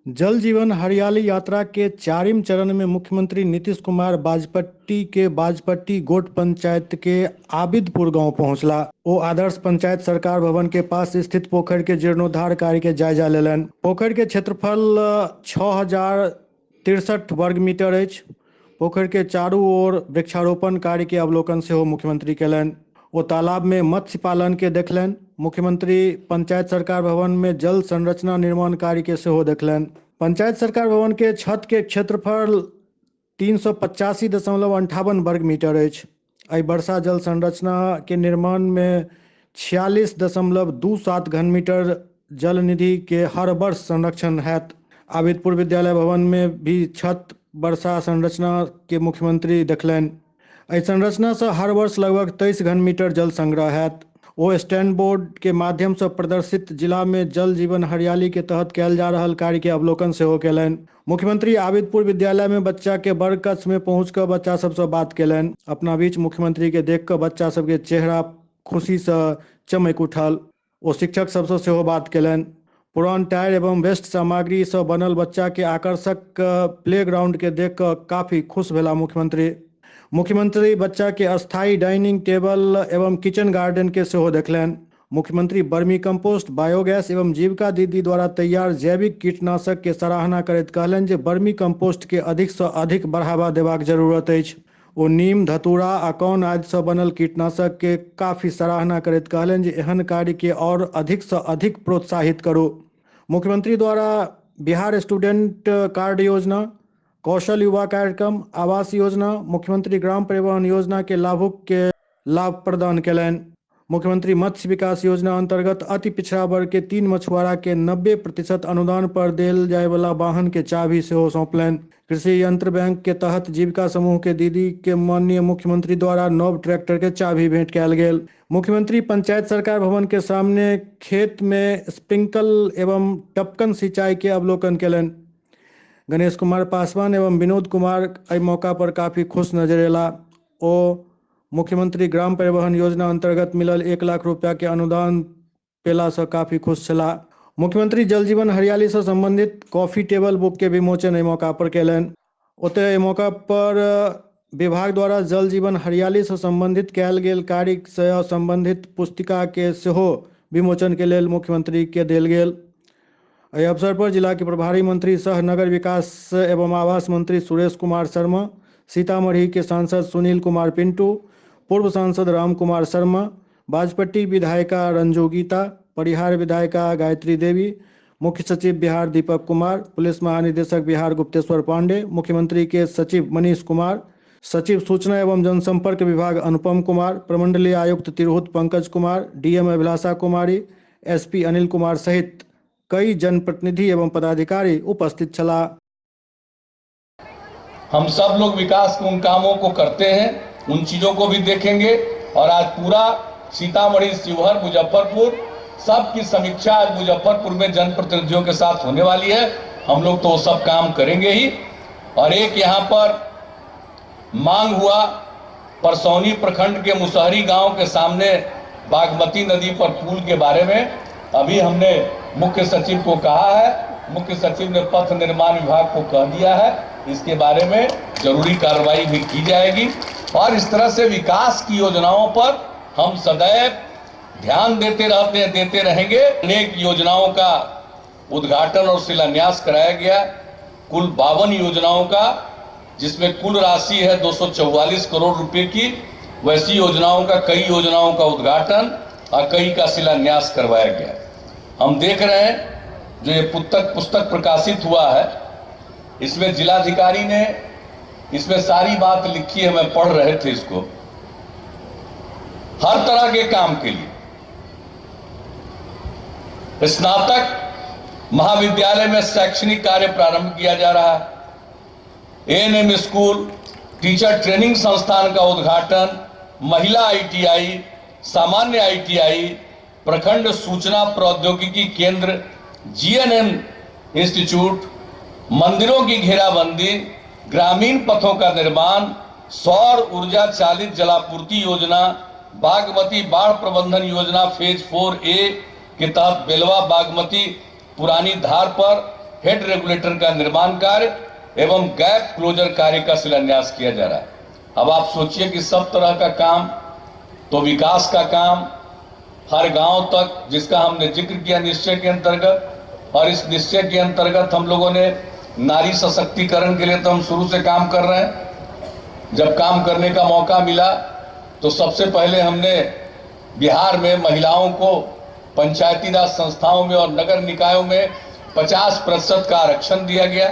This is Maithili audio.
जल जीवन हरियाली यात्रा के चारिम चरण में मुख्यमंत्री नीतीश कुमार बाजपट्टी के बाजपट्टी गोट पंचायत के आबिदपुर गांव पहुंचला। ओ आदर्श पंचायत सरकार भवन के पास स्थित पोखरि के जीर्णोद्धार कार्य के जायजा लेलनि। पोखरि के क्षेत्रफल 6063 वर्ग मीटर अछि। पोखरि के चारू ओर वृक्षारोपण कार्य के अवलोकन सेहो मुख्यमंत्री केलनि। ओ तालाब में मत्स्य पालन के देखलनि। मुख्यमंत्री पंचायत सरकार भवन में जल संरचना निर्माण कार्य के सेहो देखलनि। पंचायत सरकार भवन के छत के क्षेत्रफल 385.58 वर्ग मीटर अछि। एहि वर्षा जल संरचना के निर्माण में 46.27 घन मीटर जल निधि के हर वर्ष संरक्षण हैत। आबिदपुर विद्यालय भवन में भी छत वर्षा संरचना के मुख्यमंत्री देखलनि। एहि संरचना से हर वर्ष लगभग 23 घन मीटर जल संग्रह हैत। ओ स्टैंड बोर्ड के माध्यम से प्रदर्शित जिला में जल जीवन हरियाली के तहत कयल जा रहल कार्य के अवलोकन सेहो केलनि। मुख्यमंत्री आबिदपुर विद्यालय में बच्चा के वर्ग कक्ष में पहुंच कऽ बच्चा सबसँ बात केलनि। अपना बीच मुख्यमंत्री के देख कऽ बच्चा सबके चेहरा खुशी से चमकि उठल। ओ शिक्षक सबसँ सेहो बात केलनि। पुरान टायर एवं वेस्ट सामग्री सँ बनल बच्चा के आकर्षक प्ले ग्राउंड के देख कऽ काफी खुश भेला मुख्यमंत्री। मुख्यमंत्री बच्चा के अस्थायी डाइनिंग टेबल एवं किचन गार्डन के सेहो देखलनि। मुख्यमंत्री वर्मी कंपोस्ट, बायोगैस एवं जीविका दीदी द्वारा तैयार जैविक कीटनाशक के सराहना करैत कहलनि जे वर्मी कंपोस्ट के अधिक सँ अधिक बढ़ावा देबाक जरूरत अछि। ओ नीम, धतूरा आ कौन आदि सँ बनल कीटनाशक के काफी सराहना करैत कहलनि जे एहन कार्य के और अधिक सँ अधिक प्रोत्साहित करू। मुख्यमंत्री द्वारा बिहार स्टूडेंट कार्ड योजना, कौशल युवा कार्यक्रम, आवास योजना, मुख्यमंत्री ग्राम परिवहन योजना के लाभुक के लाभ प्रदान केलनि। मुख्यमंत्री मत्स्य विकास योजना अंतर्गत अति पिछड़ा वर्ग के 3 मछुआरा के 90% अनुदान पर देल जाय वाला वाहन के चाबी सेहो सौंपलनि। कृषि यंत्र बैंक के तहत जीविका समूह के दीदी के माननीय मुख्यमंत्री द्वारा नव ट्रैक्टर के चाबी भेंट कयल गेल। मुख्यमंत्री पंचायत सरकार भवन के सामने खेत में स्प्रिंकल एवं टपकन सिंचाई के अवलोकन केलनि। गणेश कुमार पासवान एवं विनोद कुमार एहि मौका पर काफी खुश नजर एला। ओ मुख्यमंत्री ग्राम परिवहन योजना अंतर्गत मिलल 1 लाख रुपया के अनुदान पेला से काफी खुश छलाह। मुख्यमंत्री जल जीवन हरियाली से संबंधित कॉफी टेबल बुक के विमोचन एहि मौका पर केलनि। ओतहि एहि मौका पर विभाग द्वारा जल जीवन हरियाली से संबंधित कयल गेल कार्य से संबंधित पुस्तिका के सेहो विमोचन के लेल मुख्यमंत्री के देल गेल। एहि अवसर पर जिला के प्रभारी मंत्री सह नगर विकास एवं आवास मंत्री सुरेश कुमार शर्मा, सीतामढ़ी के सांसद सुनील कुमार पिंटू, पूर्व सांसद राम कुमार शर्मा, बाजपट्टी विधायिका रंजू गीता, परिहार विधायिका गायत्री देवी, मुख्य सचिव बिहार दीपक कुमार, पुलिस महानिदेशक बिहार गुप्तेश्वर पांडे, मुख्यमंत्री के सचिव मनीष कुमार, सचिव सूचना एवं जनसंपर्क विभाग अनुपम कुमार, प्रमंडलीय आयुक्त तिरहुत पंकज कुमार, डीएम अभिलाषा कुमारी, एसपी अनिल कुमार सहित कई जनप्रतिनिधि एवं पदाधिकारी उपस्थित छलाह। हम सब लोग विकास के उन कामों को करते हैं, उन चीजों को भी देखेंगे और आज पूरा सीतामढ़ी, शिवहर, मुजफ्फरपुर सब की समीक्षा आज मुजफ्फरपुर में जनप्रतिनिधियों के साथ होने वाली है। हम लोग तो वो सब काम करेंगे ही। और एक यहाँ पर मांग हुआ, परसौनी प्रखंड के मुसहरी गांव के सामने बागमती नदी पर पुल के बारे में अभी हमने मुख्य सचिव को कहा है, मुख्य सचिव ने पथ निर्माण विभाग को कह दिया है, इसके बारे में जरूरी कार्रवाई भी की जाएगी। और इस तरह से विकास की योजनाओं पर हम सदैव ध्यान देते रहते हैं, देते रहेंगे। अनेक योजनाओं का उद्घाटन और शिलान्यास कराया गया, कुल 52 योजनाओं का, जिसमें कुल राशि है 244 करोड़ रुपए की। वैसी योजनाओं का, कई योजनाओं का उद्घाटन और कई का शिलान्यास करवाया गया। हम देख रहे हैं जो ये पुस्तक प्रकाशित हुआ है, इसमें जिलाधिकारी ने इसमें सारी बात लिखी है, मैं पढ़ रहे थे इसको। हर तरह के काम के लिए स्नातक महाविद्यालय में शैक्षणिक कार्य प्रारंभ किया जा रहा है, एएनएम स्कूल, टीचर ट्रेनिंग संस्थान का उद्घाटन, महिला आईटीआई, सामान्य आईटीआई, प्रखंड सूचना प्रौद्योगिकी केंद्र, जीएनएम इंस्टीट्यूट, मंदिरों की घेराबंदी, ग्रामीण पथों का निर्माण, सौर ऊर्जा चालित जलापूर्ति योजना, बागमती बाढ़ प्रबंधन योजना फेज 4A के तहत बेलवा बागमती पुरानी धार पर हेड रेगुलेटर का निर्माण कार्य एवं गैप क्लोजर कार्य का शिलान्यास किया जा रहा है। अब आप सोचिए कि सब तरह का काम, तो विकास का काम हर गांव तक, जिसका हमने जिक्र किया निश्चय के अंतर्गत, और इस निश्चय के अंतर्गत हम लोगों ने नारी सशक्तिकरण के लिए तो हम शुरू से काम कर रहे हैं। जब काम करने का मौका मिला तो सबसे पहले हमने बिहार में महिलाओं को पंचायती राज संस्थाओं में और नगर निकायों में 50% का आरक्षण दिया गया।